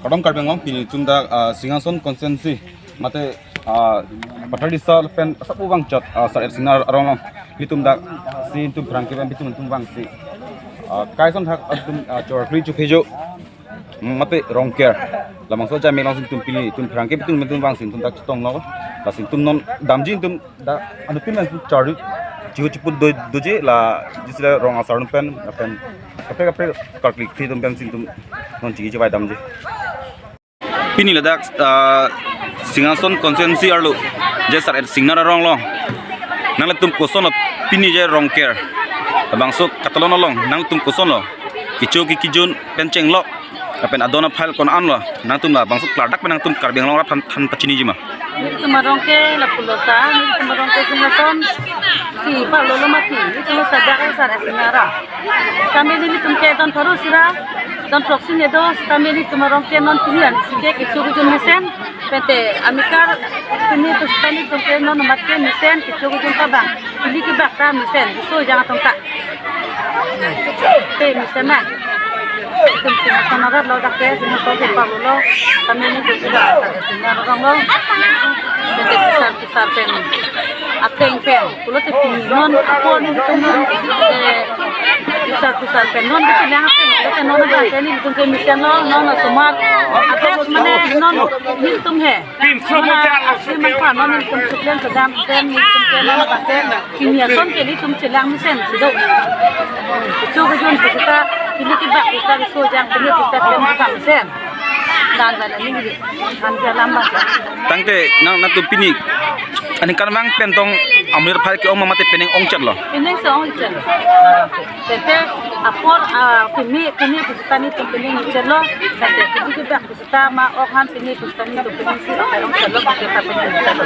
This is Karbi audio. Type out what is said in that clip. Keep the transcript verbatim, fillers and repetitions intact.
Kardom Karbi Anglong, pini itum dak, ah, Singhason constituency mate, ah, Patharisa pen asap vangchot, ah, Sar-et Singnar arong along itum dak si itum pherangke pen itum itum vangsi, ah, kaisonthak atum, ah, chorkri chuphejo mate Rongker, labangso ajai along si itum pini itum pherangke itum itum vangsi itum dak chetonglo. Lasi itum non damji itum dak anuttin pen chari chihu chipu do doji, la jisila rong asar pen pen kaprek kaprek karkli kri itum pensi itum non chingki chibai damji. Pini ladak, ah, Singhason constituency arlo je Sar-et Singnar arong along nanglitum kosonlo, pini je Rongker labangso katalon along nanglitum kosonlo, kecho kekejun pen chenglok lapen adon aphai kon-anlo, nangtum labangso klardak pen nangtum Karbi Anglong arat aphan than pachiniji ma? Nelitum arong ke lapulo sa, nelitum arong ke Singhason si parlo lo mati, nelitum sadak Sar-et Singnar arong. Sitame nelitum ke don pharo sira, don throksi ne do, sitame nelitum arong ke non pini an si ke kecho kejun mesen, pente amikar pini pusitame nelitum ke non amat ke mesen, kecho kejun ta bang, ili kebak ta mesen, so jang atong ka. Te mesen na. Itum Singhason arat lo dak ke, Singhason si parlo lo. Kami nelitum ke dak Singnar arong lo. Pente kesar kesar pen ateng pen. Pulote pini non apor nelitum non, eh, kesar kesar pen non kechelang ateng. Pulote non abang ke nelitum ke mesen lo, non asomar. Ateng mane non nelitum he. Tim sromo ta asuk. Mangkha non nelitum chuklen sedam pen nelitum ke non abang ke pini ason ke nelitum chelang mesen si do. Kecho kejun pusita, ili kebak pusita, so jang pini pusita klem pusita mesen. Dan dan ini gini. Kan jalan bang. Tangte nang nangtum pini aningkan mang pen tong amir phai ke-ong ma mate penang ongchetlo? Penang si ongchet. Tete apor, ah, pini, pini pusita nelitum penang ongchetlo. Tete pini kebak pusita ma ok han pini pusita nelitum penang si ok ongchetlo, kita penang ongchetlo.